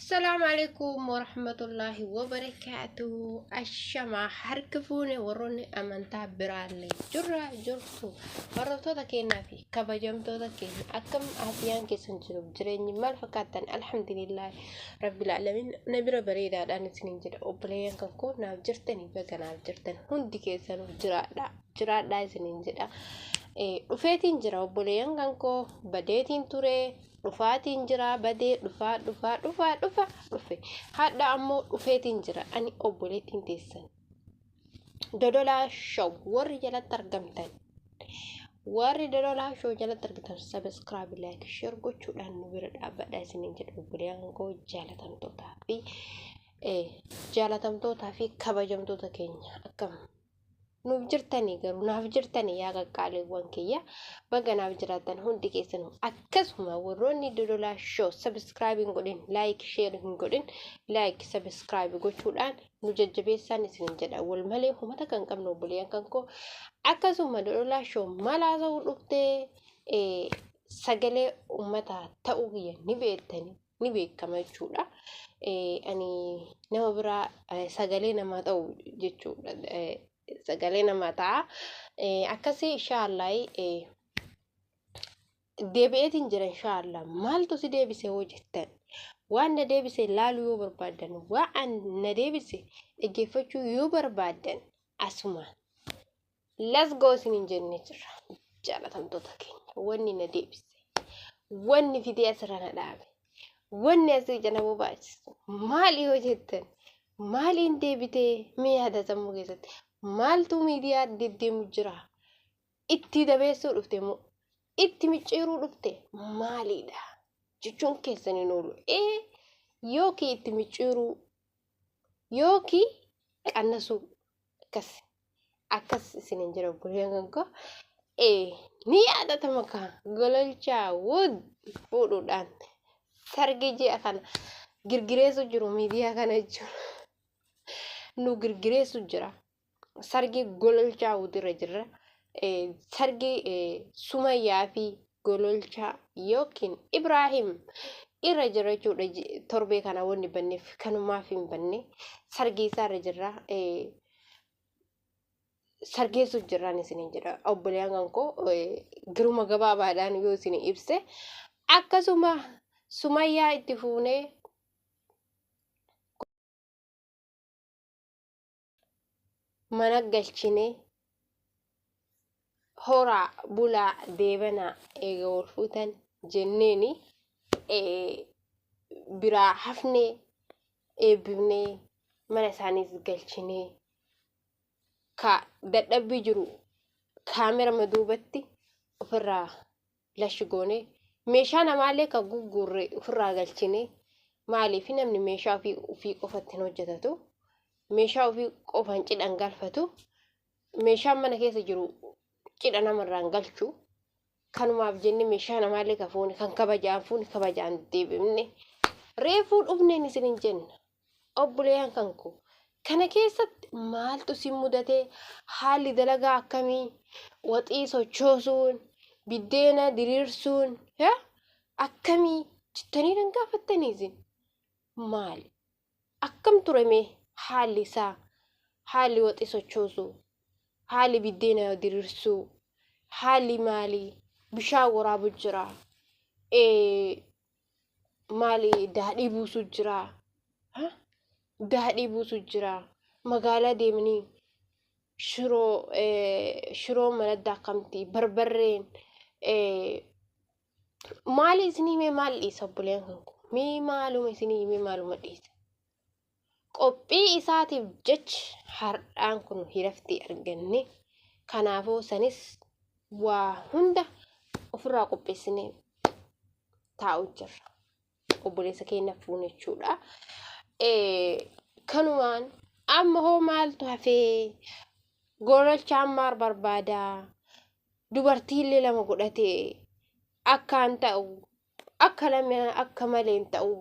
Assalaamu alaikum warahmatullaahi wabarakaatuhu. Ashamaa harka fuune warroonni amantaa biraallee jirra jirtu. Hordoftoota keenyaa fi kabajamtoota keenya akkam afiyaan keessan jiru jireenyi maal fakkaattan alhamdulillah rabbil alamin na bira bareedaadhaan isiniin jedha obboleeyyan kan koo naaf jirtanii baga naaf jirtan hundi keessanuu jiraadha jiraadhaa isiniin jedha. Dhufeetiin jira obboleeyyan kan koo badeetiin ture dhufaatiin jira badee dhufaa dhufaa dhufaa dhufa dhufe hadha ammoo dhufeetiin jira ani obboleettiin teessan Dodolaa Show warri jalatti argamtan warri Dodolaa Show jalatti argamtan subscribe like share gochuudhaan nu bira dhaabbadha isiniin jedha obboleeyyan koo jaalatamtootaa fi jaalatamtootaa fi kabajamtoota keenya akkam Nuuf jirtanii garuu naaf jirtanii yaa qaqqaaliiwwan kiyya baga naaf jiraattan hundi keessanuu akkasuma warroonni Dodolaa Show subscribe hin godhin like share hin godhin like subscribe gochuudhaan nu jajjabeessaan isinin jedha wal malee humata kan qabnu obboleeyyan kan koo akkasuma Dodolaa Show maal haasa'uu dhuftee sagalee ummataa ta'uu kiyya ni beektanii ni beekama jechuudha. Ani nama biraa sagalee namaa ta'u jechuudha. Sagalee namaa ta'a. Akkasii inshaallah deebi'eetiin jira inshaallah. Maaltu si deebise hoo jettan? Waan na deebise laaluu yoo barbaaddan, waan na deebise dhaggeeffachuu yoo barbaaddan asumaan. Let's go isiniin jennee jirra. Jaalatamtoota keenya wanni na deebise. Wanni fidee asirra na dhaabe. Wanni asii ija na bobaachisu maali yoo jettan maaliin deebitee mee yaada sammuu keessatti maaltu miidiyaa deddeemu jira? Itti dabeessuu dhufte moo itti micciiruu dhufte maaliidha? Jechuun keessan hin oolu. Ee yookiin itti micciiruu yookiin qannasuu akkas. Akkas isinin jedha obboleeyyan kan koo. Ni yaadatama kaa gololchaa wud fuudhuudhaan sargii ji'a kana girgireessu jiru miidiyaa kana jechuudha. Nu girgireessu jira. Sargii gololchaa wud irra jirra. Sargii Sumayyaa fi gololchaa yookiin Ibraahim irra jira jechuudha. Torbee kana wanni banneef kanumaaf hin banne sargii isaa irra jirra. Sargeessuuf jirraan isiniin jedha obboleeyyan kan koo giruma gabaabaadhaan yoo isin ibse akkasuma Sumayyaa itti fuunee mana galchinee horaa bulaa deebanaa eega wal fuutan jenneeni biraa hafnee eebbifnee mana isaaniis galchinee ka dadhabbii jiru kaamerama duubatti ofirraa lash goone meeshaa namaallee ka gugguurre ofirraa galchine maaliif namni meeshaa ofii ofii qofatti hin hojjetatu meeshaa ofii qofaan cidhan galfatu meeshaan mana keessa jiru cidha namarraan galchu kanumaaf jenne meeshaa namaallee ka fuune kan kabajaan fuune kabajaan deebifne reefuu dhufneen isin hin jenna Obboleeyyan kan koo kana keessatti maaltu si mudate? Haalli dalagaa akkamii? Waxii sochoosuun, biddeena diriirsuun akkamii jettanii nan gaafattanii isin? Maali? Akkam ture mee haalli isaa? Haalli waxii sochoosuu, haalli biddeena diriirsuu, haalli maalii? Bishaan waraabu jira. Maali daadhii buusu jira. Daadhii buusu jira. Magaalaa deemanii shiroo shiroo mana daakamti barbarreen maali isinii mee maal dhiisa obboleen kan koo mee maaluma isinii mee maaluma dhiisa. Qophii isaatiif jecha har'aan kun hiraftii arganne kanaafuu sanis waa hunda ofirraa qopheessinee taa'u jirra. Obboleessa keenya fuune jechuudha. Kanumaan amma hoo maaltu hafee gololchaan maal barbaada? Dubartiillee lama godhatee akkaan ta'u akka lama akka malee hin ta'u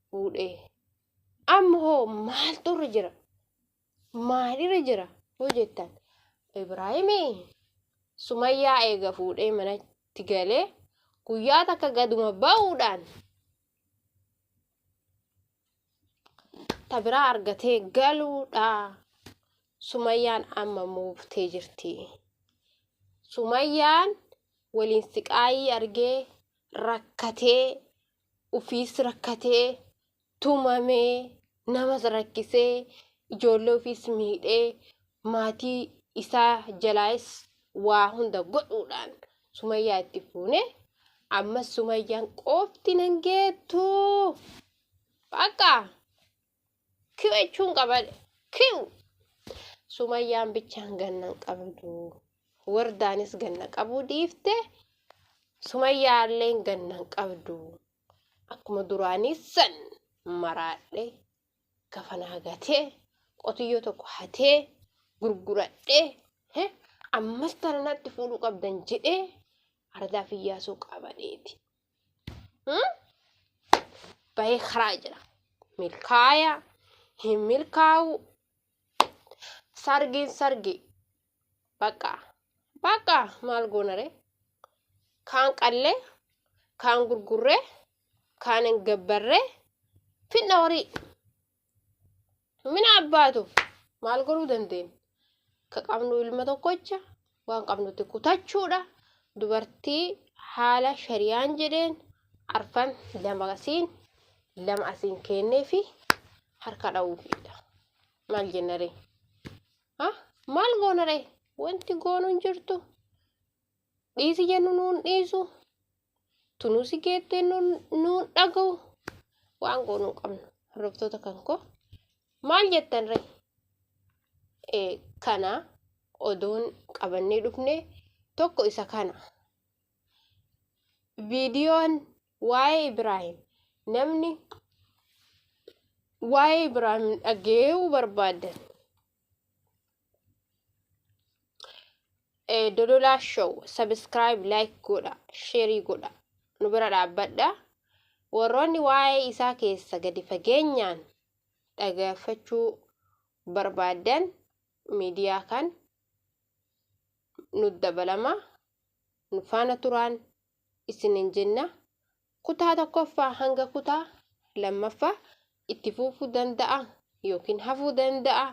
fuudhee. Amma hoo maaltu irra jira? Maalirra jira yoo jettan Ibraahimii Sumayyaa eega fuudhee manatti galee guyyaa takka gaduma ba'uudhaan Ta biraa argatee galuudha. Sumayyaan amma muuftee jirti. Sumayyaan waliin siqaayii argee rakkatee ufiis rakkatee tumamee namas rakkisee ijoollee ofiis miidhee maatii isaa jalaayis waa hunda godhuudhaan Sumayyaa itti fuune ammas Sumayyaan qofti nan geettu. Bakka kiw jechuun qabadhe kiw Sumayyaan bichaan gannan qabdu wardaanis ganna qabuu dhiifte Sumayyaalleen gannan qabdu. Akkuma duraanii san maraadhe kafanaa gatee qotiyyoo tokko hatee gurguradhee ammas tana natti fuudhuu qabdan jedhee ardaa fiyyaasuu qabadheeti. Bahee karaa jira. Milkaaya hin milkaa'u sargiin sargi Bakka bakka maal goonare kaan qallee kaan gurgurree kaan hin gabbarree finna horii mina abbaatu maal godhuu dandeenya ka qabnu ilma tokkocha waan qabnutti kutachuudha dubartii haala shariyaan jedheen arfan lama asiin lama asiin kennee fi harka dha'uufiidha maal jennaree Ha? Maal goona ree? Wanti goonu hin jirtu. Dhiisi jennu nuun dhiisu. Tunuu si geettee nuun nuun dhaga'u. Waan goonu hin qabnu. Hordoftoota kan koo. Maal jettan ree? Kana oduun qabannee dhufne tokko isa kana. Viidiyoon waa'ee Ibraahim namni waa'ee Ibraahim dhagee'uu barbaaddan Dodolaa Show subscribe like godha share godha nu bira dhaabbadha. Warroonni waa'ee isaa keessa gadi fageenyaan dhaggeeffachuu barbaaddan miidiyaa kan nu dabalama nu faana turaan isinin jenna. Kutaa tokkoffaa hanga kutaa lammaffaa itti fufuu danda'a yookiin hafuu danda'a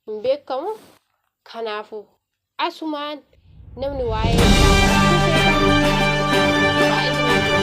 hin beekamu. Kanaafuu asumaan namni waa'ee isaa barachuu feetan turaa isinin jenna.